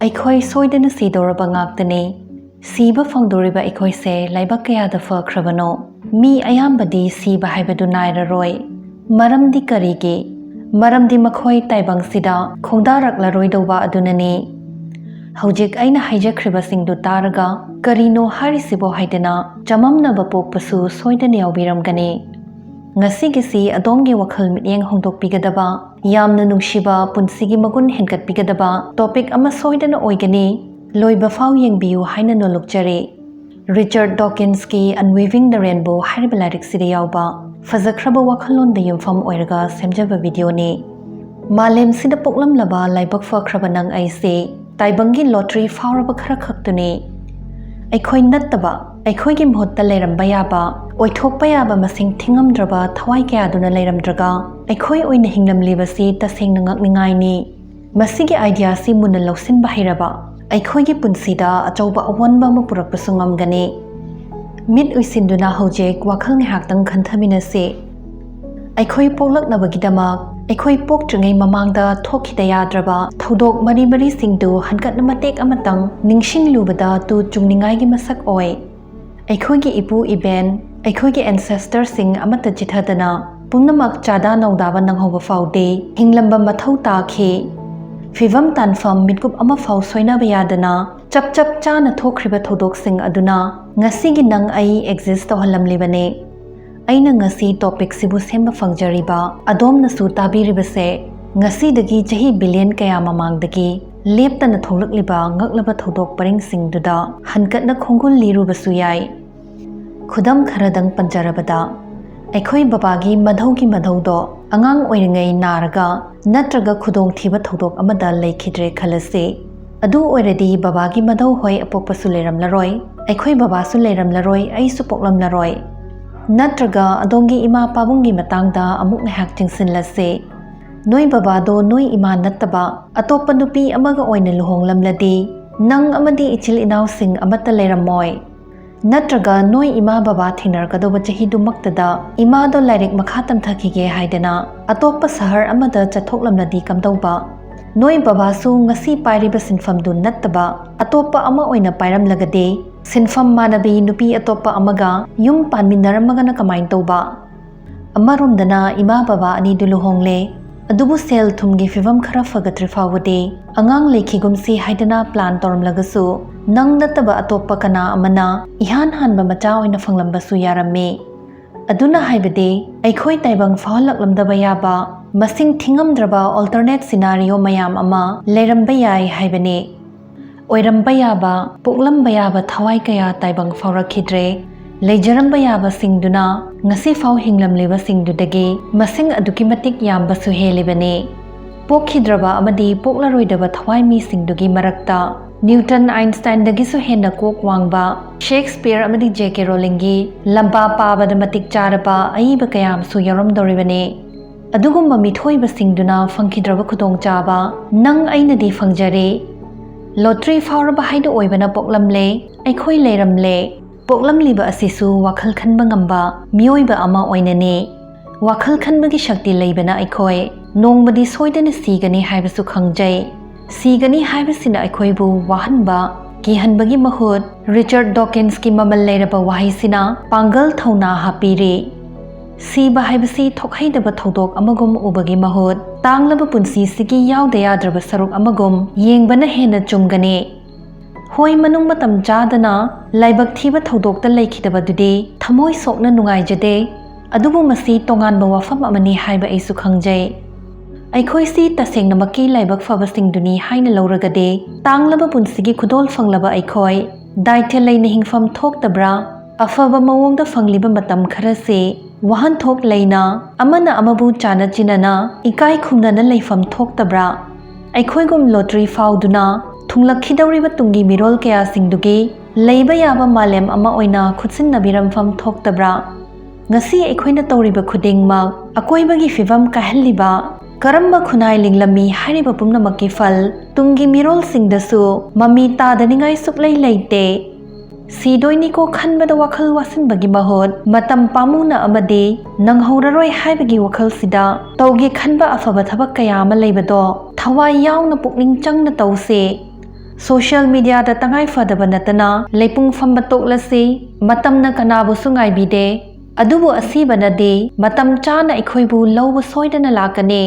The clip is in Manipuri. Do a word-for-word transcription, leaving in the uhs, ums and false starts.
ꯑꯩꯈꯣꯏ ꯁꯣꯏꯗꯅ ꯁꯤꯗꯧꯔꯕ ꯉꯥꯛꯇꯅꯤ꯫ ꯁꯤꯕ ꯐꯪꯗꯣꯔꯤꯕ ꯑꯩꯈꯣꯏꯁꯦ ꯂꯥꯏꯕꯛ ꯀꯌꯥꯗ ꯐꯈ꯭ꯔꯕꯅꯣ? ꯃꯤ ꯑꯌꯥꯝꯕꯗꯤ ꯁꯤꯕ ꯍꯥꯏꯕꯗꯨ ꯅꯥꯏꯔꯔꯣꯏ꯫ ꯃꯔꯝꯗꯤ ꯀꯔꯤꯒꯤ? ꯃꯔꯝꯗꯤ ꯃꯈꯣꯏ ꯇꯥꯏꯕꯪꯁꯤꯗ ꯈꯣꯡꯗꯥꯔꯛꯂꯔꯣꯏꯗꯧꯕ ꯑꯗꯨꯅꯅꯤ꯫ ꯍꯧꯖꯤꯛ ꯑꯩꯅ ꯍꯥꯏꯖꯈ꯭ꯔꯤꯕꯁꯤꯡꯗꯨ ꯇꯥꯔꯒ "ꯀꯔꯤꯅꯣ ꯍꯥꯏꯔꯤꯁꯤꯕꯣ?" ꯍꯥꯏꯗꯅ ꯆꯃꯝꯅꯕ ꯄꯣꯛꯄꯁꯨ ꯁꯣꯏꯗꯅ ꯌꯥꯎꯕꯤꯔꯝꯒꯅꯤ꯫ ꯉꯁꯤꯒꯤꯁꯤ ꯑꯗꯣꯝꯒꯤ ꯋꯥꯈꯜ ꯃꯤꯠꯌꯦꯡ ꯍꯣꯡꯗꯣꯛꯄꯤꯒꯗꯕ, ꯌꯥꯝꯅ ꯅꯨꯡꯁꯤꯕ, ꯄꯨꯟꯁꯤꯒꯤ ꯃꯒꯨꯟ ꯍꯦꯟꯒꯠꯄꯤꯒꯗꯕ topic ꯑꯃ ꯁꯣꯏꯗꯅ ꯑꯣꯏꯒꯅꯤ꯫ ꯂꯣꯏꯕ ꯐꯥꯎ ꯌꯦꯡꯕꯤꯌꯨ ꯍꯥꯏꯅ ꯅꯣꯜꯂꯨꯛꯆꯔꯤ꯫ ꯔꯤꯆꯥꯔꯗ ꯗꯣꯀꯤꯟꯁꯀꯤ Unweaving the Rainbow ꯍꯥꯏꯔꯤꯕ ꯂꯥꯏꯔꯤꯛꯁꯤꯗ ꯌꯥꯎꯕ ꯐꯖꯈ꯭ꯔꯕ ꯋꯥꯈꯜꯂꯣꯟꯗ ꯌꯨꯝꯐꯝ ꯑꯣꯏꯔꯒ ꯁꯦꯝꯖꯕ videoꯅꯤ꯫ ꯃꯥꯂꯦꯝꯁꯤꯗ ꯄꯣꯛꯂꯝꯂꯕ ꯂꯥꯏꯕꯛ ꯐꯈ꯭ꯔꯕ ꯅꯪ ꯑꯩꯁꯦ ꯇꯥꯏꯕꯪꯒꯤ lottery ꯐꯥꯎꯔꯕ ꯈꯔ ꯈꯛꯇꯨꯅꯤ꯫ ꯑꯩꯈꯣꯏ ꯅꯠꯇꯕ, ꯑꯩꯈꯣꯏꯒꯤ ꯃꯍꯨꯠꯇ ꯂꯩꯔꯝꯕ ꯌꯥꯕ, ꯑꯣꯏꯊꯣꯛꯄ ꯌꯥꯕ ꯃꯁꯤꯡ ꯊꯤꯉꯝꯗ꯭ꯔꯕ ꯊꯋꯥꯏ ꯀꯌꯥꯗꯨꯅ ꯂꯩꯔꯝꯗ꯭ꯔꯒ ꯑꯩꯈꯣꯏ ꯑꯣꯏꯅ ꯍꯤꯡꯂꯝꯂꯤꯕꯁꯤ ꯇꯁꯦꯡꯅ ꯉꯛꯅꯤꯡꯉꯥꯏꯅꯤ꯫ ꯃꯁꯤꯒꯤ ideaꯁꯤ ꯃꯨꯟꯅ ꯂꯧꯁꯤꯟꯕ ꯍꯩꯔꯕ ꯑꯩꯈꯣꯏꯒꯤ ꯄꯨꯟꯁꯤꯗ ꯑꯆꯧꯕ ꯑꯑꯣꯟꯕ ꯑꯃ ꯄꯨꯔꯛꯄꯁꯨ ꯉꯝꯒꯅꯤ꯫ ꯃꯤꯠ ꯎꯏꯁꯤꯟꯗꯨꯅ ꯍꯧꯖꯤꯛ ꯋꯥꯈꯜ ꯉꯥꯏꯍꯥꯛꯇꯪ ꯈꯟꯊꯃꯤꯟꯅꯁꯤ꯫ ꯑꯩꯈꯣꯏ ꯄꯣꯛꯂꯛꯅꯕꯒꯤꯗꯃꯛ ꯑꯩꯈꯣꯏ ꯄꯣꯛꯇ꯭ꯔꯤꯉꯩ ꯃꯃꯥꯡꯗ ꯊꯣꯛꯈꯤꯗ ꯌꯥꯗ꯭ꯔꯕ ꯊꯧꯗꯣꯛ ꯃꯔꯤ ꯃꯔꯤꯁꯤꯡꯗꯨ ꯍꯟꯒꯠꯅ ꯃꯇꯦꯛ ꯑꯃꯇꯪ ꯅꯤꯡꯁꯤꯡꯂꯨꯕꯗ ꯇꯨ ꯆꯨꯡꯅꯤꯡꯉꯥꯏꯒꯤ ꯃꯁꯛ ꯑꯣꯏ꯫ ꯑꯩꯈꯣꯏꯒꯤ ꯏꯄꯨ ꯏꯕꯦꯟ, ꯑꯩꯈꯣꯏꯒꯤ ancestorꯁꯤꯡ ꯑꯃꯠꯇ ꯆꯤꯊꯗꯅ ꯄꯨꯝꯅꯃꯛ ꯆꯥꯗꯥ ꯅꯧꯗꯥꯕ ꯅꯪꯍꯧꯕ ꯐꯥꯎꯗꯦ ꯍꯤꯡꯂꯝꯕ ꯃꯊꯧ ꯇꯥꯈꯤ꯫ ꯐꯤꯚꯝ ꯇꯥꯟꯐꯝ ꯃꯤꯠꯀꯨꯞ ꯑꯃꯐꯥꯎ ꯁꯣꯏꯅꯕ ꯌꯥꯗꯅ ꯆꯞ ꯆꯞ ꯆꯥꯅ ꯊꯣꯛꯈ꯭ꯔꯤꯕ ꯊꯧꯗꯣꯛꯁꯤꯡ ꯑꯗꯨꯅ ꯉꯁꯤꯒꯤ ꯅꯪ ꯑꯩ exist ꯇꯧꯍꯜꯂꯝꯂꯤꯕꯅꯤ꯫ ꯑꯩꯅ ꯉꯁꯤ topicꯁꯤꯕꯨ ꯁꯦꯝꯕ ꯐꯪꯖꯔꯤꯕ ꯑꯗꯣꯝꯅꯁꯨ ꯇꯥꯕꯤꯔꯤꯕꯁꯦ ꯉꯁꯤꯗꯒꯤ ꯆꯍꯤ billion ꯀꯌꯥ ꯃꯃꯥꯡꯗꯒꯤ ꯂꯦꯞꯇꯅ ꯊꯣꯛꯂꯛꯂꯤꯕ ꯉꯛꯂꯕ ꯊꯧꯗꯣꯛ ꯄꯔꯤꯡꯁꯤꯡꯗꯨꯗ ꯍꯟꯀꯠꯅ ꯈꯣꯡꯒꯨꯜ ꯂꯤꯔꯨꯕꯁꯨ ꯌꯥꯏ꯫ ꯈꯨꯗꯝ ꯈꯔꯗꯪ ꯄꯟꯖꯔꯕꯗ, ꯑꯩꯈꯣꯏ ꯕꯕꯥꯒꯤ ꯃꯙꯧꯒꯤ ꯃꯙꯧꯗꯣ ꯑꯉꯥꯡ ꯑꯣꯏꯔꯤꯉꯩ ꯅꯥꯔꯒ ꯅꯠꯇ꯭ꯔꯒ ꯈꯨꯗꯣꯡꯊꯤꯕ ꯊꯧꯗꯣꯛ ꯑꯃꯗ ꯂꯩꯈꯤꯗ꯭ꯔꯦ ꯈꯜꯂꯁꯤ꯫ ꯑꯗꯨ ꯑꯣꯏꯔꯗꯤ ꯕꯕꯥꯒꯤ ꯃꯙꯧ ꯍꯣꯏ ꯑꯄꯣꯛꯄꯁꯨ ꯂꯩꯔꯝꯂꯔꯣꯏ, ꯑꯩꯈꯣꯏ ꯕꯕꯥꯁꯨ ꯂꯩꯔꯝꯂꯔꯣꯏ, ꯑꯩꯁꯨ ꯄꯣꯛꯂꯝꯂꯔꯣꯏ꯫ ꯅꯠꯇ꯭ꯔꯒ ꯑꯗꯣꯝꯒꯤ ꯏꯃꯥ ꯄꯥꯕꯨꯡꯒꯤ ꯃꯇꯥꯡꯗ ꯑꯃꯨꯛ ꯉꯥꯏꯍꯥꯛ ꯆꯤꯡꯁꯤꯜꯂꯁꯤ꯫ ꯅꯣꯏ ꯕꯕꯥꯗꯣ ꯅꯣꯏ ꯏꯃꯥ ꯅꯠꯇꯕ ꯑꯇꯣꯞꯄ ꯅꯨꯄꯤ ꯑꯃꯒ ꯑꯣꯏꯅ ꯂꯨꯍꯣꯡꯂꯝꯂꯗꯤ ꯅꯪ ꯑꯃꯗꯤ ꯏꯆꯤꯜ ꯏꯅꯥꯎꯁꯤꯡ ꯑꯃꯠꯇ ꯂꯩꯔꯝꯃꯣꯏ꯫ ꯅꯠꯇ꯭ꯔꯒ ꯅꯣꯏ ꯏꯃꯥ ꯕꯕꯥ ꯊꯦꯡꯅꯔꯛꯀꯗꯧꯕ ꯆꯍꯤꯗꯨꯃꯛꯇꯗ ꯏꯃꯥꯗꯣ ꯂꯥꯏꯔꯤꯛ ꯃꯈꯥ ꯇꯝꯊꯈꯤꯒꯦ ꯍꯥꯏꯗꯅ ꯑꯇꯣꯞꯄ ꯁꯍꯔ ꯑꯃꯗ ꯆꯠꯊꯣꯛꯂꯝꯂꯗꯤ ꯀꯝꯗꯧꯕ? ꯅꯣꯏ ꯕꯕꯥꯁꯨ ꯉꯁꯤ ꯄꯥꯏꯔꯤꯕ ꯁꯤꯟꯐꯝꯗꯨ ꯅꯠꯇꯕ ꯑꯇꯣꯞꯄ ꯑꯃ ꯑꯣꯏꯅ ꯄꯥꯏꯔꯝꯂꯒꯗꯤ, ꯁꯤꯟꯐꯝ ꯃꯥꯟꯅꯕꯤ ꯅꯨꯄꯤ ꯑꯇꯣꯞꯄ ꯑꯃꯒ ꯌꯨꯝ ꯄꯥꯟꯃꯤꯟꯅꯔꯝꯃꯒꯅ ꯀꯃꯥꯏꯅ ꯇꯧꯕ? ꯑꯃꯔꯣꯝꯗꯅ ꯏꯃꯥ ꯕꯕꯥ ꯑꯅꯤꯗꯨ ꯂꯨꯍꯣꯡꯂꯦ, ꯑꯗꯨꯕꯨ ꯁꯦꯜ ꯊꯨꯝꯒꯤ ꯐꯤꯕꯝ ꯈꯔ ꯐꯒꯠꯇ꯭ꯔꯤ ꯐꯥꯎꯕꯗꯤ ꯑꯉꯥꯡ ꯂꯩꯈꯤꯒꯨꯝꯁꯤ ꯍꯥꯏꯗꯅ ꯄ꯭ꯂꯥꯟ ꯇꯧꯔꯝꯂꯒꯁꯨ, ꯅꯪ ꯅꯠꯇꯕ ꯑꯇꯣꯞꯄ ꯀꯅꯥ ꯑꯃꯅ ꯏꯍꯥꯟ ꯍꯥꯟꯕ ꯃꯆꯥ ꯑꯣꯏꯅ ꯐꯪꯂꯝꯕꯁꯨ ꯌꯥꯔꯝꯃꯤ꯫ ꯑꯗꯨꯅ ꯍꯥꯏꯕꯗꯤ, ꯑꯩꯈꯣꯏ ꯇꯥꯏꯕꯪ ꯐꯥꯎꯍꯜꯂꯛꯂꯝꯗꯕ ꯌꯥꯕ ꯃꯁꯤꯡ ꯊꯤꯉꯝꯗ꯭ꯔꯕ ꯑꯣꯜꯇꯔꯅꯦꯠ ꯁꯤꯅꯥꯔꯤꯑꯣ ꯃꯌꯥꯝ ꯑꯃ ꯂꯩꯔꯝꯕ ꯌꯥꯏ ꯍꯥꯏꯕꯅꯤ꯫ ꯑꯣꯏꯔꯝꯕ ꯌꯥꯕ, ꯄꯣꯛꯂꯝꯕ ꯌꯥꯕ ꯊꯋꯥꯏ ꯀꯌꯥ ꯇꯥꯏꯕꯪ ꯐꯥꯎꯔꯛꯈꯤꯗ꯭ꯔꯦ꯫ ꯂꯩꯖꯔꯝꯕ ꯌꯥꯕꯁꯤꯡꯗꯨꯅ ꯉꯁꯤꯐꯥꯎ ꯍꯤꯡꯂꯝꯂꯤꯕꯁꯤꯡꯗꯨꯗꯒꯤ ꯃꯁꯤꯡ ꯑꯗꯨꯛꯀꯤ ꯃꯇꯤꯛ ꯌꯥꯝꯕꯁꯨ ꯍꯦꯜꯂꯤꯕꯅꯤ꯫ ꯄꯣꯛꯈꯤꯗ꯭ꯔꯕ ꯑꯃꯗꯤ ꯄꯣꯛꯂꯔꯣꯏꯗꯕ ꯊꯋꯥꯏ ꯃꯤꯁꯤꯡꯗꯨꯒꯤ ꯃꯔꯛꯇ ꯅ꯭ꯌꯨꯇꯟ ꯑꯥꯏꯟꯁꯇꯥꯏꯟꯗꯒꯤꯁꯨ ꯍꯦꯟꯅ ꯀꯣꯛ ꯋꯥꯡꯕ ꯁꯦꯛꯁꯄꯤꯌꯔ ꯑꯃꯗꯤ ꯖꯦ ꯀꯦ ꯔꯣꯂꯤꯡꯒꯤ ꯂꯝꯕꯥ ꯄꯥꯕꯗ ꯃꯇꯤꯛ ꯆꯥꯔꯕ ꯑꯏꯕ ꯀꯌꯥ ꯑꯃꯁꯨ ꯌꯥꯎꯔꯝꯗꯧꯔꯤꯕꯅꯤ꯫ ꯑꯗꯨꯒꯨꯝꯕ ꯃꯤꯊꯣꯏꯕꯁꯤꯡꯗꯨꯅ ꯐꯪꯈꯤꯗ꯭ꯔꯕ ꯈꯨꯗꯣꯡꯆꯥꯕ ꯅꯪ ꯑꯩꯅꯗꯤ ꯐꯪꯖꯔꯦ꯫ ꯂꯣꯇ꯭ꯔꯤ ꯐꯥꯎꯔꯕ ꯍꯥꯏꯗꯨ ꯑꯣꯏꯕꯅ ꯄꯣꯛꯂꯝꯂꯦ, ꯑꯩꯈꯣꯏ ꯂꯩꯔꯝꯂꯦ꯫ ꯄꯣꯛꯂꯝꯂꯤꯕ ꯑꯁꯤꯁꯨ ꯋꯥꯈꯜ ꯈꯟꯕ ꯉꯝꯕ ꯃꯤꯑꯣꯏꯕ ꯑꯃ ꯑꯣꯏꯅꯅꯤ꯫ ꯋꯥꯈꯜ ꯈꯟꯕꯒꯤ ꯁꯛꯇꯤ ꯂꯩꯕꯅ ꯑꯩꯈꯣꯏ ꯅꯣꯡꯃꯗꯤ ꯁꯣꯏꯗꯅ ꯁꯤꯒꯅꯤ ꯍꯥꯏꯕꯁꯨ ꯈꯪꯖꯩ꯫ ꯁꯤꯒꯅꯤ ꯍꯥꯏꯕꯁꯤꯅ ꯑꯩꯈꯣꯏꯕꯨ ꯋꯥꯍꯟꯕ, ꯀꯤꯍꯟꯕꯒꯤ ꯃꯍꯨꯠ, ꯔꯤꯆꯥꯔꯗ ꯗꯣꯀꯤꯟꯁꯀꯤ ꯃꯃꯜ ꯂꯩꯔꯕ ꯋꯥꯍꯩꯁꯤꯅ ꯄꯥꯡꯒꯜ ꯊꯧꯅꯥ ꯍꯥꯞꯄꯤꯔꯤ꯫ ꯁꯤꯕ ꯍꯥꯏꯕꯁꯤ ꯊꯣꯛꯍꯩꯗꯕ ꯊꯧꯗꯣꯛ ꯑꯃꯒꯨꯝ ꯎꯕꯒꯤ ꯃꯍꯨꯠ, ꯇꯥꯡꯂꯕ ꯄꯨꯟꯁꯤꯁꯤꯒꯤ ꯌꯥꯎꯗ ꯌꯥꯗ꯭ꯔꯕ ꯁꯔꯨꯛ ꯑꯃꯒꯨꯝ ꯌꯦꯡꯕꯅ ꯍꯦꯟꯅ ꯆꯨꯝꯒꯅꯤ꯫ ꯍꯣꯏ, ꯃꯅꯨꯡ ꯃꯇꯝ ꯆꯥꯗꯅ ꯂꯥꯏꯕꯛ ꯊꯤꯕ ꯊꯧꯗꯣꯛꯇ ꯂꯩꯈꯤꯗꯕꯗꯨꯗꯤ ꯊꯃꯣꯏ ꯁꯣꯛꯅ ꯅꯨꯡꯉꯥꯏꯖꯗꯦ, ꯑꯗꯨꯕꯨ ꯃꯁꯤ ꯇꯣꯉꯥꯟꯕ ꯋꯥꯐꯝ ꯑꯃꯅꯤ ꯍꯥꯏꯕ ꯑꯩꯁꯨ ꯈꯪꯖꯩ꯫ ꯑꯩꯈꯣꯏꯁꯤ ꯇꯁꯦꯡꯅꯃꯛꯀꯤ ꯂꯥꯏꯕꯛ ꯐꯕꯁꯤꯡꯗꯨꯅꯤ ꯍꯥꯏꯅ ꯂꯧꯔꯒꯗꯤ, ꯇꯥꯡꯂꯕ ꯄꯨꯟꯁꯤꯒꯤ ꯈꯨꯗꯣꯜ ꯐꯪꯂꯕ ꯑꯩꯈꯣꯏ ꯗꯥꯏꯇ꯭ꯌ ꯂꯩꯅ ꯍꯤꯡꯐꯝ ꯊꯣꯛꯇꯕ꯭ꯔꯥ? ꯑꯐꯕ ꯃꯑꯣꯡꯗ ꯐꯪꯂꯤꯕ ꯃꯇꯝ ꯈꯔꯁꯤ ꯋꯥꯍꯟꯊꯣꯛ ꯂꯩꯅ, ꯑꯃꯅ ꯑꯃꯕꯨ ꯆꯥꯅ ꯆꯤꯟꯅꯅ ꯏꯀꯥꯏ ꯈꯨꯝꯅꯅ ꯂꯩꯐꯝ ꯊꯣꯛꯇꯕ꯭ꯔꯥ? ꯑꯩꯈꯣꯏꯒꯨꯝ ꯂꯣꯇ꯭ꯔꯤ ꯐꯥꯎꯗꯨꯅ ꯊꯨꯡꯂꯛꯈꯤꯗꯧꯔꯤꯕ ꯇꯨꯡꯒꯤ ꯃꯤꯔꯣꯜ ꯀꯌꯥꯁꯤꯡꯗꯨꯒꯤ ꯂꯩꯕ ꯌꯥꯕ ꯃꯥꯂꯦꯝ ꯑꯃ ꯑꯣꯏꯅ ꯈꯨꯠꯁꯤꯟꯅꯕꯤꯔꯝꯐꯝ ꯊꯣꯛꯇꯕ꯭ꯔꯥ? ꯉꯁꯤ ꯑꯩꯈꯣꯏꯅ ꯇꯧꯔꯤꯕ ꯈꯨꯗꯤꯡꯃꯛ ꯑꯀꯣꯏꯕꯒꯤ ꯐꯤꯕꯝ ꯀꯥꯏꯍꯜꯂꯤꯕ ꯀꯔꯝꯕ ꯈꯨꯟꯅꯥꯏ ꯂꯤꯡꯂꯝꯃꯤ ꯍꯥꯏꯔꯤꯕ ꯄꯨꯝꯅꯃꯛꯀꯤ ꯐꯜ ꯇꯨꯡꯒꯤ ꯃꯤꯔꯣꯜꯁꯤꯡꯗꯁꯨ ꯃꯃꯤ ꯇꯥꯗꯅꯤꯡꯉꯥꯏ ꯁꯨꯛꯂꯩ ꯂꯩꯇꯦ꯫ ꯁꯤꯗꯣꯏꯅꯤꯀꯣ ꯈꯟꯕꯗ ꯋꯥꯈꯜ ꯋꯥꯁꯤꯟꯕꯒꯤ ꯃꯍꯨꯠ, ꯃꯇꯝ ꯄꯥꯝꯃꯨꯅ ꯑꯃꯗꯤ ꯅꯪꯍꯧꯔꯔꯣꯏ ꯍꯥꯏꯕꯒꯤ ꯋꯥꯈꯜꯁꯤꯗ ꯇꯧꯒꯦ ꯈꯟꯕ ꯑꯐꯕ ꯊꯕꯛ ꯀꯌꯥ ꯑꯃ ꯂꯩꯕꯗꯣ ꯊꯋꯥꯏ ꯌꯥꯎꯅ ꯄꯨꯛꯅꯤꯡ ꯆꯪꯅ ꯇꯧꯁꯦ꯫ ꯁꯣꯁꯤꯌꯦꯜ ꯃꯤꯗꯤꯌꯥꯗ ꯇꯉꯥꯏ ꯐꯗꯕ ꯅꯠꯇꯅ ꯂꯩꯄꯨꯡ ꯐꯝꯕ ꯇꯣꯛꯂꯁꯤ꯫ ꯃꯇꯝꯅ ꯀꯅꯥꯕꯨꯁꯨ ꯉꯥꯏꯕꯤꯗꯦ꯫ ꯑꯗꯨꯕꯨ ꯑꯁꯤꯕꯅꯗꯤ ꯃꯇꯝ ꯆꯥꯅ ꯑꯩꯈꯣꯏꯕꯨ ꯂꯧꯕ ꯁꯣꯏꯗꯅ ꯂꯥꯛꯀꯅꯤ꯫